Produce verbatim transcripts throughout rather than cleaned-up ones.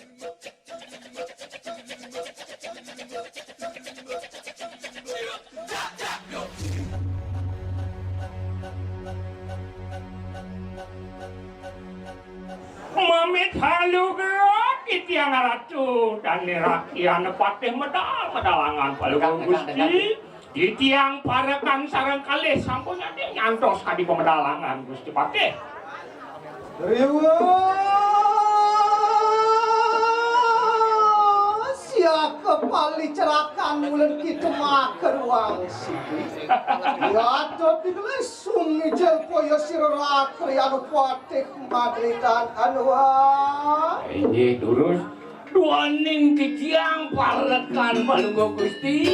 Mamit halugra titiang Ratu Dane Rakyana Patih medal-medalangan Palungguh Gusti. Titiang parekan sareng kalih sampun nyadi nyantos kadi pamedalangan Gusti Patih. Riwes, ya kepali cerakan mulen kita maka ruang siki. Ya to digelis Sumijil kaya sira ratri anu patih madritan anuan. Inggih durus. Duaning titiang parekan Palungguh Gusti,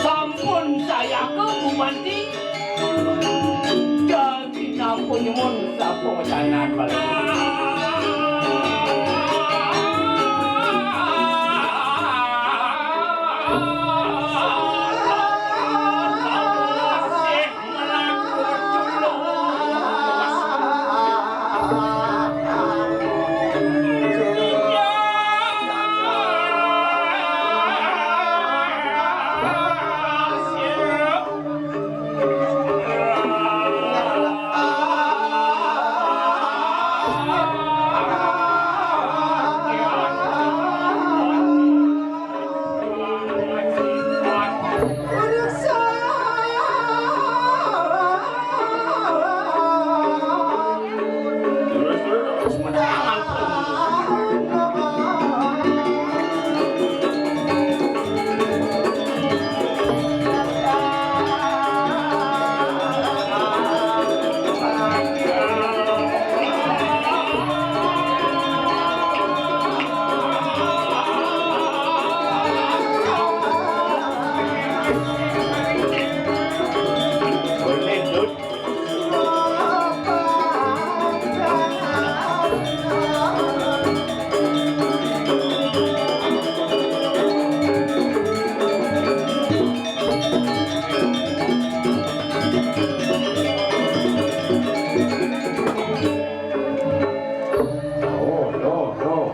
sampun sayaka gumanti. Dadi nampun nyuwun sapawecanan Palungguh. Loh, loh, loh.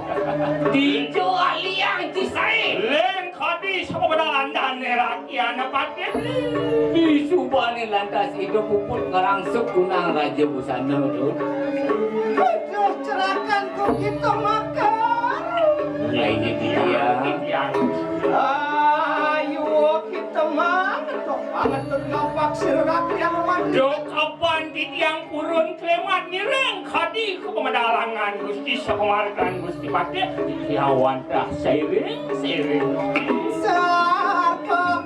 Dija aliang cisaé. Lén kadi sapa bedalan dané rakyana patih. Disubane lantas Ida puput ngrangsuk kunang raja busana, Dut. Aduh, cerakan kok kita makan. Ya, ini dia. Ayo kita mangan, kok banget tuh ngapak sira rakyana mandi. Duk kapan titiang purun klemat ngiring kadi ka pamedalangan Gusti sapamargan Gusti Patih, titiang wantah sairing-sairing. Sapa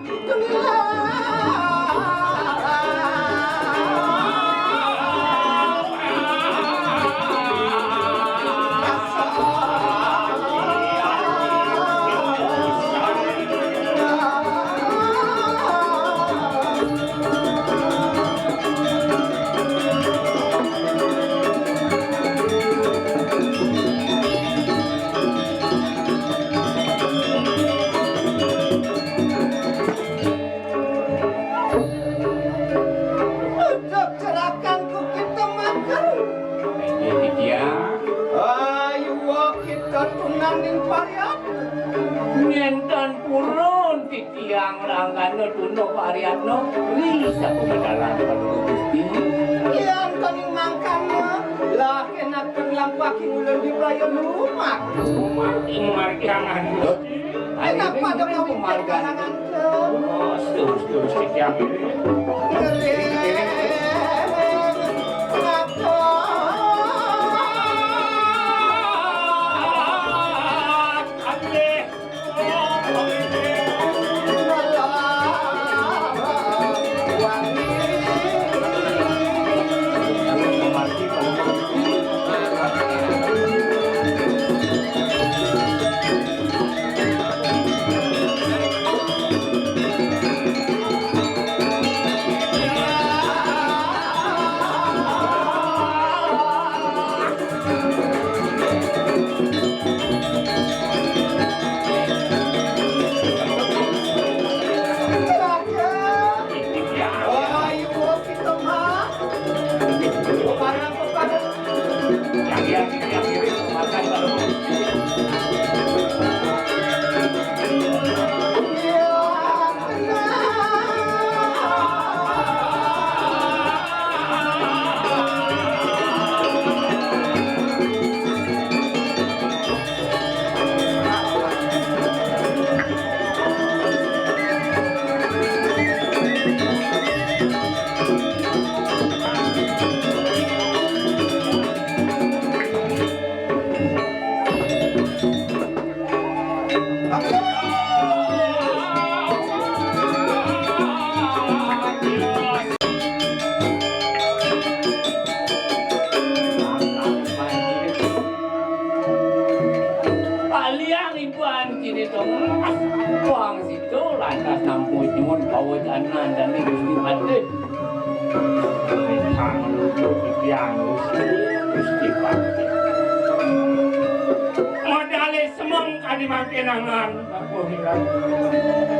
Untuk cerakan bukit temaker. Inggih, Ditya. Ayo kita tunan ning pariat. Nénten purun titiang langgana tuna pariatna ri sakumedalan Palungguh Gusti. Yan kaning mangkana, lah kenaken lampah king ulun di praya lumat. Lumat ing margiangan Gusti. Enak pada kawin perjalanan. Terus, terus, terus, terus. Paliang iban kini to, Mas. Bang sida lantas nampa nyuwun pawejanan dane Gusti Patih. Sang lucu titiang Gusti, Gusti Patih. Modale semeng kadi mangkin angan, Bapak Hirang.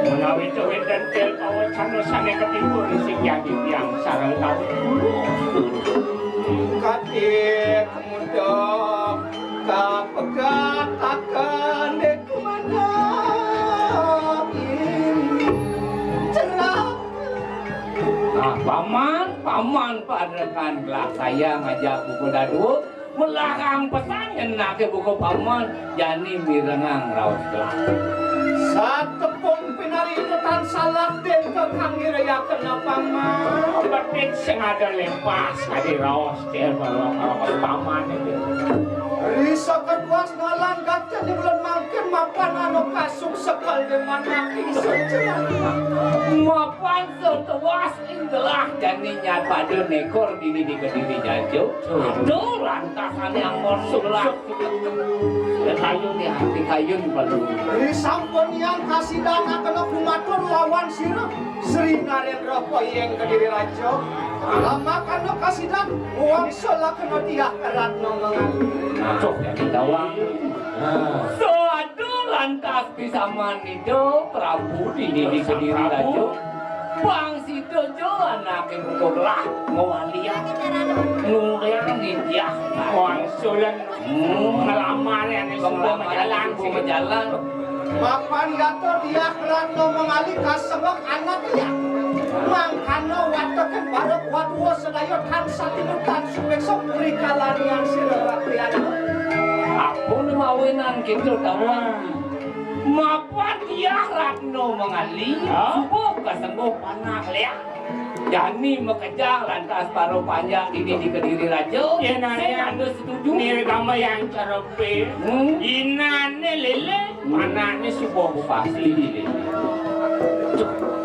Menawi tuwit dentil pawecana sane katimbul sing jadi tiang sareng kawit. Kadek muda kapegataken dek manah cerak. Nah, paman, paman parekan gelah saya ngajak buku dadua, melarang pesan nyenake buku paman, jani mirengang raos gelah. Satepung pinari itu tan salah den kang ngirayaken paman. Betik sing ada lepas kadi raos. Cel, kalau, kalau paman itu. Risa keduas ngalang gatra di bulan mangkin mapan anu kasuk sekal di mana kisah celana. Mapan setuas ing gelah jani nyat pada nekor dini di Kediri jajo. Aduh, lantas ane anggon sulah. Kayun di hati kayun perlu. Risampun yang kasidan akan aku matur lawan sira. Sri Narendra Poyeng Kediri Raja, lamakana kasidan, wangsulakana Diah Ratna Mangali. Nah, cok, yang ditawang. Nah. Soadu lantas pisaman ida Prabu dini di Kediri Raja. Bang sida ja anake buka gelah ngwalian. Ngurian Diah. Wangsulan. Hmm. Ngelamar ya, nih, semua ngelamar, majalan, semua sih. Majalan. Mapan gatra Diah Ratna Mangali kasebut anak liya. Mangkana watekin para wadua sedaya tan satinutan sumeksa rikalanian sira rakyat. Apa mawinan kita tawang? Ah. Mapan Diah Ratna Mangali, ah, suba kasebut anak liya. Jani makejang lantas para panjak dini di Kediri Raja. Yen sing aya ada setuju. Nirgama yang cerepe. Hmm. Inane lele, hmm, anakne suba bupati lele.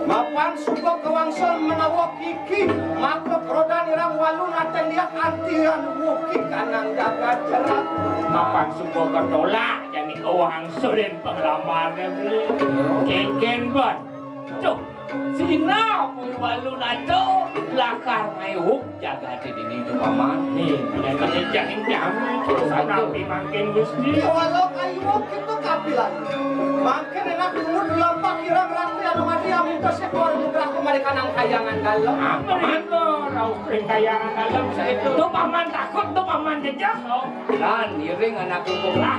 Mapan suba kewangsul menawa kiki, maka kerodan irang walu naten liak antian wuki kanang jagat cerak. Mapan suba ketolak, jani kewangsulin penglamarne beli. Kengken ban. Cuk. Sinah pun walu nato lakar ngaihuk jagate dini tu paman. Nih, nek kene jahing jahing terus saja. Napi mangkin Gusti? Walau kayu kita kapilan. Mangkin enak nunggu delapak kirang ratu yang mati yang minta sekor mudrah kembali kanang kayangan dalam. Apa itu? Rauh kering kayangan dalam segitu. Tu paman takut, tu paman jejak. Oh. Dan iring anak kukuh lah.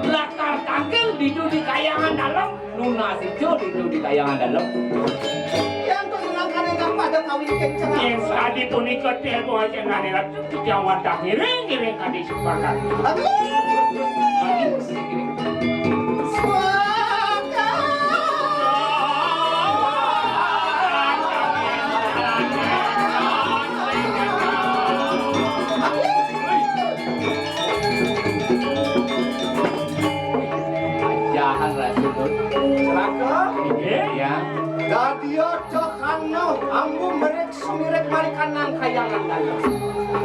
Lakar tangkil didu di kayangan dalam. Nunas ijo ditu di kayangan dalem. Yan to nunangkane kang pada kawin kenceng. Yen sadi punika tempo ajenane ratu titiang wantah ngiring-ngiring kadi sepakat. Aduh. Swaga. Ajahan Rasulun. Celaka. Inggih. Ya. Dadi aja kana ambu merik sumirik marikan nang kayangan dalem.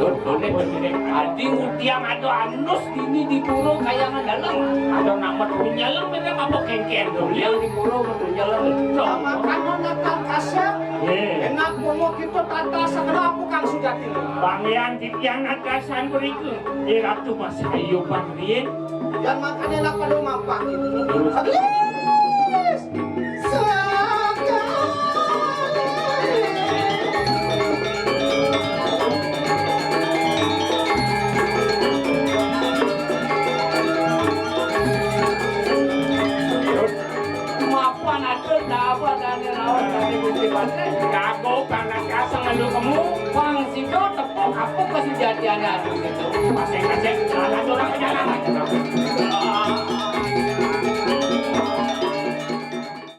Dun, dun, dun, dun. Adi ngutiang ada anus dini di pura kayangan dalem. Ada nak metu nyelem ini apa kengken dun. Yang di pura metu nyelem. Sama kana natang kasar. Nggih. Enak momo kita tata segera apa kang sujati. Bangyan titiang atasan mriku. Iratu masayuban riyin. Yang makanya nak pada mampang itu. Terus. Sakali. Mapan atur dapat dane lawan dane Gusti Patih. Kago panak kasang lalu kemu. Pang sida tepuk apa kesejatiane atur gitu. Masing-masing salah orang pejalan.